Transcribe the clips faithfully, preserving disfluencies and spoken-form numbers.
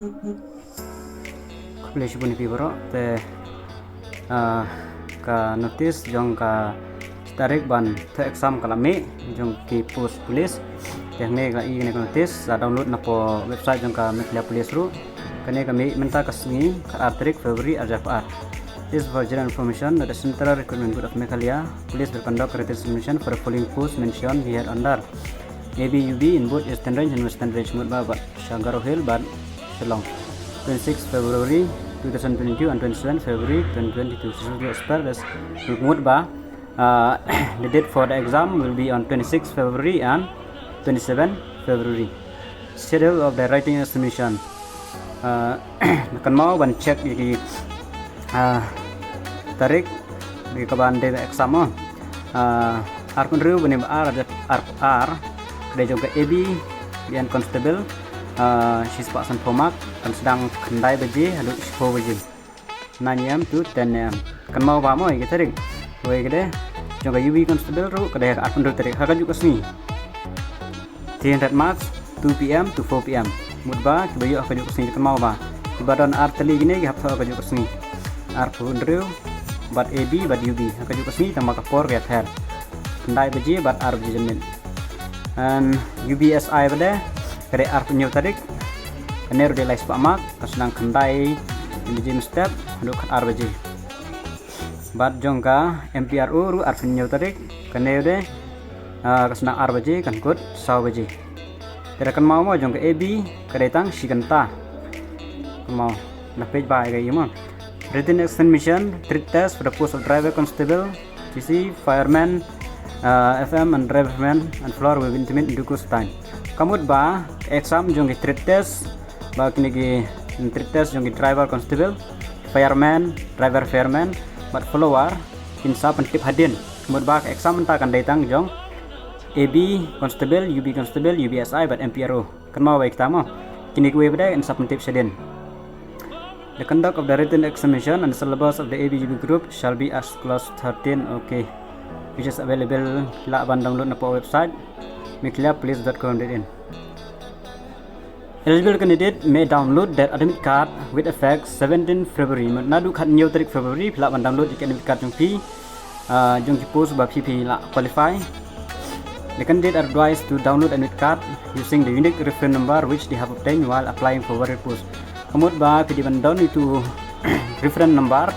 Khublei shibun ïa phi baroh te, ah, ka notice jong ka tarik ban thoh exam ka la mih jong ki post police. Te hangne ka i kane ka notice la download na poh website jong ka Meghalaya Police ruh. Kane ka mih mynta ka sngi ka ar tarik February ar hajar arphew ar. This is for general information that the Central Recruitment Board of Meghalaya Police will conduct written examination for the following posts mentioned here under. A B U B in both Eastern Range and Western Range, mut ba bad sha Garo Hills bad Shillong. Twenty-six February two thousand twenty-two and twenty-seven February twenty twenty-two. This is the express mut ba, uh, the date for the exam will be on twenty-six February and twenty-seven February. Schedule of the written examination. Ah, kynmaw ban check ïa ki, ah, tarik ïa ka ban dei exam mo. Ah, arphew hynriew bad ar, ar, ar, ka dei jong ka A B, dei constable, ah, shispah sanphew mark, kan sdang khyndai baje haduh shiphew baje. Nine A M to ten A M. Kynmaw ba mo ïa ki tarik. Wei ka dei jong ka U B constable ruh ka dei ha ka arphew hynriew tarik ha kajuh ka sngi. Three hundred marks, two P M to four P M. Mut ba kiba ïoh ha kajuh ka sngi, kynmaw ba kiba don ar tylli kine ki hap thoh ha kajuh ka sngi. Arphew hynriew bad A B bad U B ha kajuh ka sngi, tangba ka por ka ïapher. Khyndai baje bad ar baje janmiet. And U B S I ba dei, ka dei arphew hynñiew tarik. Kane ruh dei lai spah mark, ka sdang khyndai baje mynstep haduh khatar baje. Bad jong ka M P R O ruh arphew hynñiew tarik, kane ruh dei, ah, ka sdang ar baje kan kut saw baje. Te da kynmaw mo jong ka A B ka dei tang shi kynta. Kynmaw, da peit ba ïa ka ïa mo. Written examination, trade test for the post of driver constable, T C, fireman, uh, F M and driverman and floor will be intermittent in due course time. Ka mut ba exam jong ki trade test, ba kine ki, mm, trade test jong ki driver constable, fireman, driver fireman bad follower, kin sa pyntip hadien. Ka mut ba ka exam mynta kan dei tang jong A B constable, U B constable, U B S I bad M P R O. Kynmaw ba ïa kita mo. Kine kiwei pat de yn sa pyntip shadien. The conduct of the written examination and the syllabus of the A B U B group shall be as clause thirteen, okay, which is available, lah ban download na poh website meghalaya police dot com dot in. Eligible candidate may download their admit card with effect seventeen February. Naduh khathynñiew tarik February phi lah ban download ïa ki admit card jong phi, ah, jong ki post ba phi phi lah qualify. The candidate are advised to download admit card using the unique reference number which they have obtained while applying for various post. Ka mut ba phi dei ban don itu reference number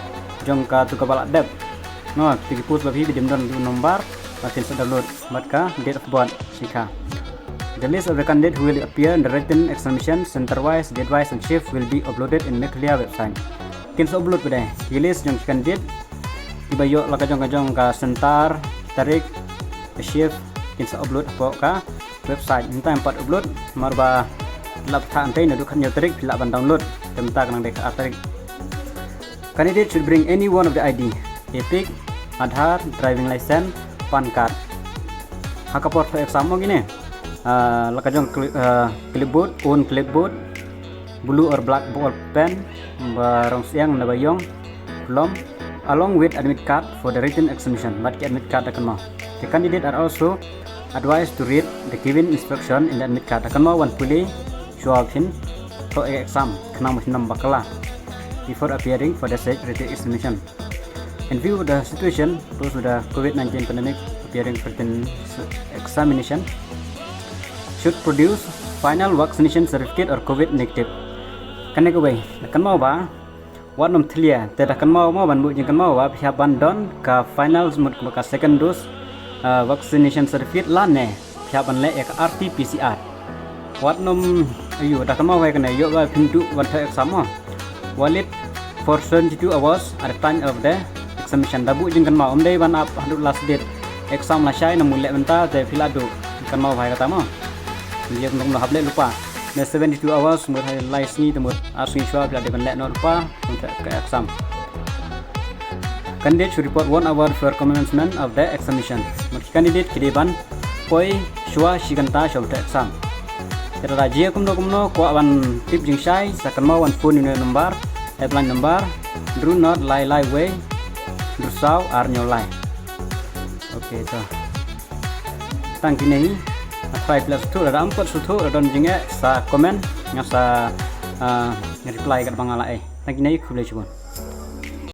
jong katu kaba lah dep. No, katu ki post ba phi, phi dei ban don itu number ba phin sa download bad ka date of birth shikha. The list of the candidate who will appear in the written examination center wise, date wise and shift will be uploaded in Meghalaya website. Kin sa upload pat de ki list jong ki candidate kiba ïoh la ka jong ka jong ka center, tarik, ka shift, kin sa upload hapoh ka website. Mynta ym pat upload namar ba lah bthah, hynrei naduh khathynñiew tarik phi lah ban download. Te mynta ka nang dei ka ar tarik. Candidate should bring any one of the I D, EPIC, Aadhaar, driving license, PAN card. Ha ka por thoh exam mo kine, ah, la ka jong cli-, ah, clipboard, own clipboard, blue or black ball pen ba rong syang ne ba ïong, kulom, along with admit card for the written examination. Bad ki admit card da kynmaw. The candidate are also advised to read the given instruction in the admit card. Da kynmaw wan pule shuwa phin thoh exam khnang ba phin ym bakla before appearing for the said written examination. In view of the situation posed with the COVID nineteen pandemic, appearing for written examination should produce final vaccination certificate or COVID negative. Kane kawei, da kynmaw ba wat nym thlia, te da kynmaw mo ban buh jingkynmaw ba phi hap ban don ka final mut ka second dose, ah, vaccination certificate lane phi hap ban leh ïa ka R T P C R. Wat nym, aiu, da kynmaw wei kane, ïoh ba phin duh ban thoh exam mo. Valid for seventy-two hours at the time of the examination. Da buh jingkynmaw, ym dei ban ap haduh last date. Exam la shai, nang mut leh mynta te phi la duh. Kynmaw wei kata mo. Ïa kumno kumno hap leh lypa. Ne seventy-two hours, mut ha lai sngi te mut ar sngi shuwa phi la dei ban leh noh lypa. Kumta ka exam. Candidate should report one hour before commencement of the examination. Mut ki candidate ki dei ban poi shuwa shi kynta shuwa bad exam. Te lada jia kumno kumno kwah ban tip jingshai, sa kynmaw wan phone ïa une u number, helpline number, hynriew nod lai lai wei, hynriew saw ar hynñiew lai. Okay, to. Tang kine hi. Nga try phi la sngewthuh, lada ym pat sngewthuh, lada don jingeh, sa comment, nga sa Ah, nga reply kat ba nga la ai. Tang kine, khublei shibun.